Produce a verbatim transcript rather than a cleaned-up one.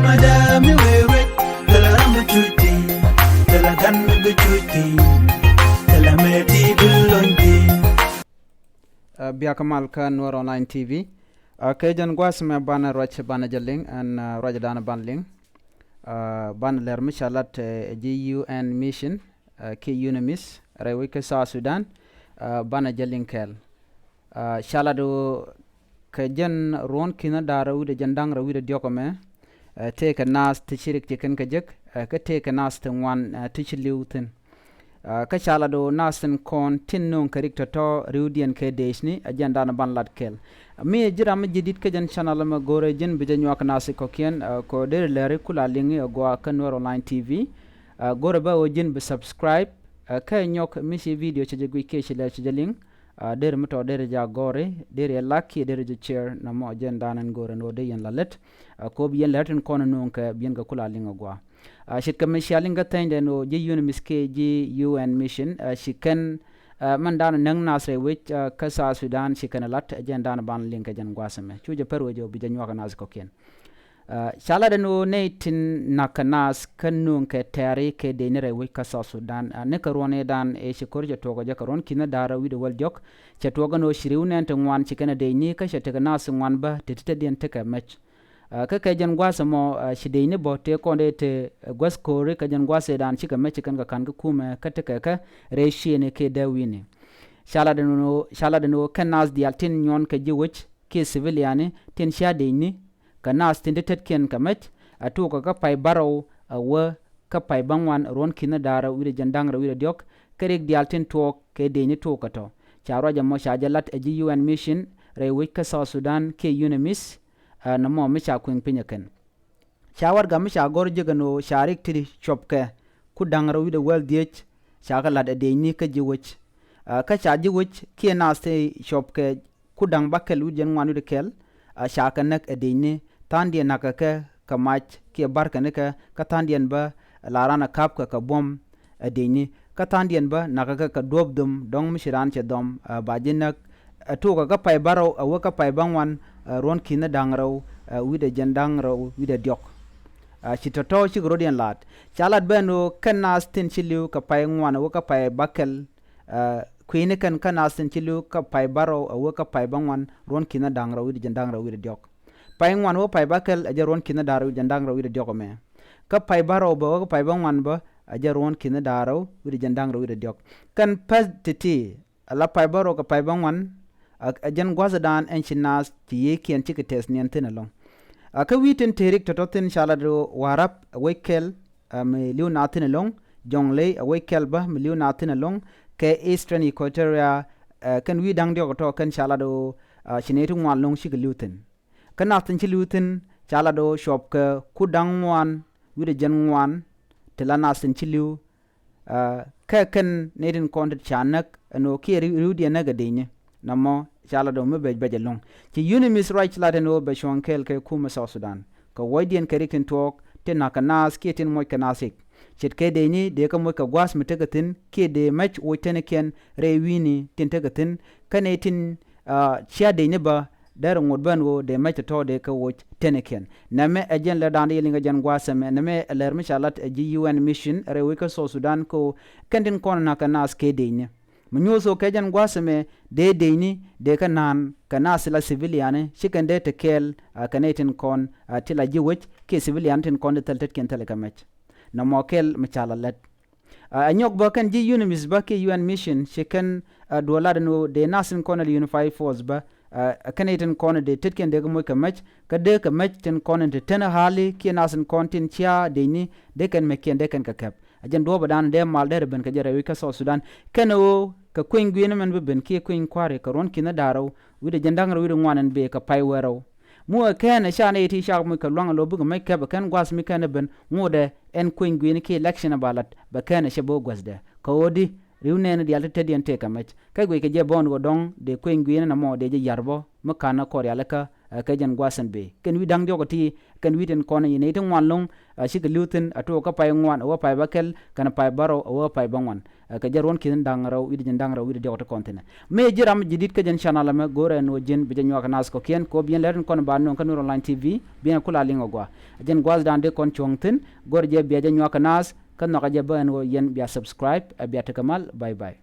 Madam, mi wee wet, thilɛ ram bi cuc thi̱n, thilɛ gan bi cuc thi̱n, thilɛ mëë ti bi lony thi̱n. Ɛ, biakä mal kä Nuer Online T V. Ɛ, kɛ jɛn gua̱a̱th mɛ banɛ ruac banɛ jɛ liŋ, ɛn, ɛ, ruac danɛ ban liŋ. Ɛ, banɛ lɛr mi ca lat, ɛ, ji̱ U N mission, ɛ, kiɛ UNMISS, rɛy wec kä South Sudan, ɛ, banɛ jɛ liŋ kɛɛl. Ɛ, ca lat ɣöö kɛ jɛn ruɔ̱n ki̱n da̱ŋ rɛw wi̱cdɛ jɛn da̱ŋ rɛw wi̱cdɛ diɔ̱k ɛmɛ, ɛ, tëëkɛ naath ti ci rik ci kɛn kɛ jek, ɛ, kä tëëkɛ naath ti ŋuan, ɛ, ti ci li̱w thi̱n. Ɛ, kä ca lat ɣöö naath tin kɔn tin nööŋ kɛ rik tɔ̱tɔ̱ ri̱wdiɛn kɛ dëëcni, ɛ jɛn danɛ ban lat kɛɛl. Mi ji̱ ram mi ji̱ di̱t kä jɛn channel ɛmɛ, go̱rɛ ji̱n bi jɛ nyuak naath kɔ̱kiɛn, ɛ, kɛ ɣöö deri lɛri kula liŋi ɛ gɔaa kä Nuer Online T V. Ɛ, go̱rɛ bä ɣöö ji̱n bi subscribe, ɛ, kä nyɔk mi ci video cɛ jɛ guic kiɛ ci lɛr cɛ jɛ liŋ. Ɛ, deri mi tɔ̱ deri jɛ a gɔri, deri ɛ like kiɛ deri jɛ share, nɔmɔ jɛn danɛ go̱rɛ ni ɣöö dee yɛn la lät. Ɛ, kop yɛn lɛr tin kɔn nööŋ kɛ bi yɛn kɛ kula liŋ ɛ gɔaa. Ɛ, ce̱tkɛ mi cia liŋ kä thɛnydɛ ni ɣöö ji̱ UNMISS kiɛ ji̱ U N mission, ɛ, ci kɛn, ɛ, mɛn danɛ näk naath rɛy wec, ɛ, kä South Sudan ci kɛn ɛ lat, ɛ, jɛn danɛ ban liŋ kɛ jɛn gua̱a̱th ɛmɛ. Cu jɛ pär wec ɣöö bi jɛ nyuak naath kɔ̱kiɛn. Ɛ, ca lat ɛn ɣöö nɛy tin na̱k kɛ naath kä nööŋ kɛ tɛ̈ri kɛ dëëcni rɛy wec kä South Sudan. Ɛ, ni kɛ ruɔ̱n ëëdan ëë ci ko̱r cɛ tuɔɔk ɛ jɛ kɛ ruɔ̱n ki̱n da̱ŋ rɛw wi̱cdɛ wäl diɔ̱k, cɛ tuɔɔk ɛn ɣöö ci ri̱w nɛn ti ŋuan ci kɛn ɛ dëëcni kä cɛ tekɛ naath ti ŋuan bä ti ti tetdiɛn tekɛ mɛc. Ɛ, kä kɛ jɛn gua̱a̱th ɛmɔ, ɛ, ci dëëcni bä tëë kɔn dee te, ɛ, gua̱th ko̱ri kɛ jɛn gua̱a̱th ëëdan cikɛ mɛc ci kɛn kɛ ka̱n kä kumɛ kä tekɛ kɛ rɛy ciëëni kɛ dee wi̱i̱ni. Ca lat ɛn ɣöö, ca lat ɛn ɣöö kɛn naath diaal tin nyuɔn kɛ ji̱ wec kiɛ civiliani tin cia dëëcni, kɛ naath tin ti tetkiɛn kɛ mɛc, ɛ tuɔɔkɛ kä pay bärɔw ɛ wä kä pay bäŋuan ruɔ̱n ki̱n da̱ŋ rɛw wi̱cdɛ jɛn da̱ŋ rɛw wi̱cdɛ diɔ̱k, kä rik diaal tin tuɔɔk kɛ dëëcni tuɔɔk kɛ tɔ̱. Ca ruac ɛmɔ ca jɛ lat ɛ ji̱ U N mission rɛy wec kä South Sudan kiɛ UNMISS, ɛ, nɔmɔ mi ca kui̱ŋ piny ɛ kɛn. Ca warɛgak mi ca gɔ̱r jek ɛn ɣöö ca rik ti cuɔpkɛ ku da̱ŋ rɛw wi̱cdɛ wäl dhieec, ca kɛ la̱t ɛ dëëcni kä ji̱ wec. Ɛ, kä ca ji̱ wec kiɛ naath ti cuɔpkɛ ku da̱ŋ bäkɛl wi̱cdɛ jɛn ŋuan wi̱cdɛ kɛl, ɛ, ca kɛ näk ɛ dëëcni, tha̱a̱ŋdiɛn na̱kɛ kɛ kɛ mac kiɛ ba̱rkɛ nikɛ, kä tha̱a̱ŋdiɛn bä la raan ɛ ka̱pkɛ kɛ buɔ̱m ɛ dëëcni, kä tha̱a̱ŋdiɛn bä na̱kɛ kɛ kɛ duɔ̱ɔ̱p dhom dɔ̱ŋ mi ci raan cɛ dhɔm, ɛ, ba ji̱ näk, ɛ tuɔɔkɛ kä pay bärɔw ɛ wä kä pay bäŋuan, ɛ, ruɔ̱n ki̱n da̱ŋ rɛw, ɛ, wi̱cdɛ jɛn da̱ŋ rɛw wi̱cdɛ diɔ̱k. Ɛ, ci tɔ̱tɔ̱ cikɛ rɔ̱diɛn la̱t. Ca lat bä ɛn ɣöö kɛn naath tin ci li̱w kɛ pay ŋuan ɛ wä kä pay bäkɛl, ɛ, kui̱ni kɛn kä naath tin ci li̱w kä pay bärɔw ɛ wä kä pay bäŋuan ruɔ̱n ki̱n da̱ŋ rɛw wi̱cdɛ jɛn da̱ŋ rɛw wi̱cdɛ diɔ̱k. Pay ŋuan wä pay bäkɛl ɛ jɛ ruɔ̱n ki̱n da̱ŋ rɛw wi̱cdɛ jɛn da̱ŋ rɛw wi̱cdɛ diɔ̱k ɛmɛ. Kä pay bärɔw bä wä kä pay bäŋuan bä ɛ jɛ ruɔ̱n ki̱n da̱ŋ rɛw wi̱cdɛ jɛn da̱ŋ rɛw wi̱cdɛ diɔ̱k. Kɛn päth ti̱ti̱, ala pay bärɔw kɛ pay bäŋuan, ɛ, ɛ jɛn gua̱thdan ɛn ci naath ci yiëëkiɛn cikɛ tɛth niɛn thi̱n ɛlɔ̱ŋ. Ɛ, kä wi̱i̱ tin te rik tɔ̱tɔ̱ thi̱n ca lat ɣöö Warrap ɛ wec kɛl, ɛ, mi li̱w naath thi̱n ɛlɔ̱ŋ, Jonglei ɛ wec kɛl bä mi li̱w naath thi̱n ɛlɔ̱ŋ, kɛ Eastern Equatoria, ɛ, kɛn wi̱i̱ da̱ŋ diɔ̱k tɔ̱ kɛn ca lat ɣöö, ɛ, ci nɛy ti ŋuan ɛlɔ̱ŋ cikɛ li̱w thi̱n. Kä naath tin ci li̱w thi̱n ca lat ɣöö cuɔpkɛ ku da̱ŋ ŋuan wi̱cdɛ jɛn ŋuan ti la naath tin ci li̱w, ɛ, kɛ kɛn nɛy tin kɔn ti ca näk ɛn ɣöö kiɛ ri̱w, ri̱wdiɛn näk ɛ dëëcni. Nɔmɔ ca lat ɣöö mi bɛc bɛc ɛlɔ̱ŋ. Ci UNMISS ruac lat ɛn ɣöö bɛ cuɔ̱ŋ kɛɛl kɛ kumɛ South Sudan kɛ wuɔ̱cdiɛn kɛ rik tin tuɔɔk tin na̱kɛ naath kiɛ tin moc kɛ naath thi̱k. Ce̱tkɛ dëëcni dee kɛ moc kɛ gua̱a̱th mi tekɛ thi̱n kiɛ dee mɛc woc tenikiɛn rɛy wi̱i̱ni tin tekɛ thi̱n. Kä nɛy tin, ɛ, cia dëëcni bä derɛ ŋot bä ɛn ɣöö dee mɛc tɔ̱tɔ̱ dee kɛ woc tenikiɛn. Nɛmɛ ɛ jɛn lɛr da̱a̱n dee yɛ liŋ kɛ jɛn gua̱a̱th ɛmɛ. Nɛmɛ ɛ lɛr mi ca lat ɛ ji̱ UN mission rɛy wec kä South Sudan kɛ ɣöö kɛn tin kɔn na̱kɛ naath kɛ dëëcni. Mi nyuuth ɣöö kɛ jɛn gua̱a̱th ɛmɛ dee dëëcni dee kɛ na̱a̱n kɛ naath ti la civiliani, ci kɛn dee te kɛɛl, ɛ, kɛ nɛy tin kɔn, ɛ, ti la ji̱ wec kiɛ civiliani tin kɔn ti thil tetkiɛn thilɛ kɛ mɛc. Nɔmɔ kɛl mi ca la lät. Ɛ, ɛ nyɔk bä kɛn ji̱ UNMISS bä kiɛ UN mission ci kɛn, ɛ, duɔl lat ɛn ɣöö dee naath tin kɔn ɛ Unified Force bä, ɛ, ɛ kɛn i̱ tin kɔn ɛ dee tetkiɛn dee kɛ moc kɛ mɛc, kä dee kɛ mɛc tin kɔn in te tenä hali kiɛ naath tin kɔn tin cia dëëcni dee kɛn mɛckiɛn dee kɛn kɛ kɛp. Ɛ jɛn duɔ̱ɔ̱pɛ da̱a̱n dee mal derɛ ben kɛ jɛ rɛy wec kä South Sudan. Kɛn ɣöö kɛ kueny gui̱i̱ni mɛn bi ben kiɛ kueny kua̱ri kɛ ruɔ̱n ki̱n da̱ŋ rɛw wi̱cdɛ jɛn da̱ŋ rɛw wi̱cdɛ ŋuan ɛn bëë kɛ pay wäl rɛw. Mi wee kɛn ɛ ca nɛy ti cak moc kɛ luaŋ ɛ lo̱ bikɛ mɛc kɛpɛ kɛn gua̱a̱th mi kɛn ɛ ben ŋotdɛ ɛn kueny gui̱i̱ni kiɛ election ɛ ba lat bɛ kɛn ɛ cɛ bä guäthdɛ. Kɛ ɣöö di ri̱w nɛɛni diaal ti tetdiɛn tëëkɛ mɛc. Kä guic kɛ jɛ bä ɣän ɣöö dɔ̱ŋ dee kueny gui̱i̱ni nɔmɔ dee jɛ ya̱r bä mi ka̱n ɛ kɔrialikä, ɛ, kɛ jɛn gua̱a̱th ɛn bëë. Kɛn wi̱i̱ da̱ŋ diɔ̱k ɛ ti, kɛn wi̱i̱ tin kɔn ɛ nɛy ti ŋuan lo̱ŋ, ɛ, cikɛ li̱w thi̱n, ɛ tuɔɔk kä pay ŋuan, ɛ wä pay bäkɛl, kɛnɛ pay bärɔw, ɛ wä pay bäŋuan. Ɛ kɛ jɛ ruɔ̱n ki̱n da̱ŋ rɛw wi̱cdɛ jiɛn da̱ŋ rɛw wi̱cdɛ diɔ̱k ti kɔn thi̱n. Mëë ji̱ ram ji̱ di̱t kä jɛn channel ɛmɛ, go̱o̱rɛ ɛn ɣöö ji̱n bi jɛ nyuak naath kɔ̱kiɛn, kɛ ɣöö bi yɛn lɛr in kɔn ba nööŋ kä Nuer Online T V, bi yɛn kula liŋ ɛ gɔaa. Ɛ jɛn gua̱thdan dee kɔn cuɔ̱ŋ thi̱n, go̱o̱rɛ jɛ bia jɛ nyuak naath, kä nhɔkɛ jɛ bä ɛn ɣöö yɛn bia subscribe, ɛ bia tekɛ mal, bye bye.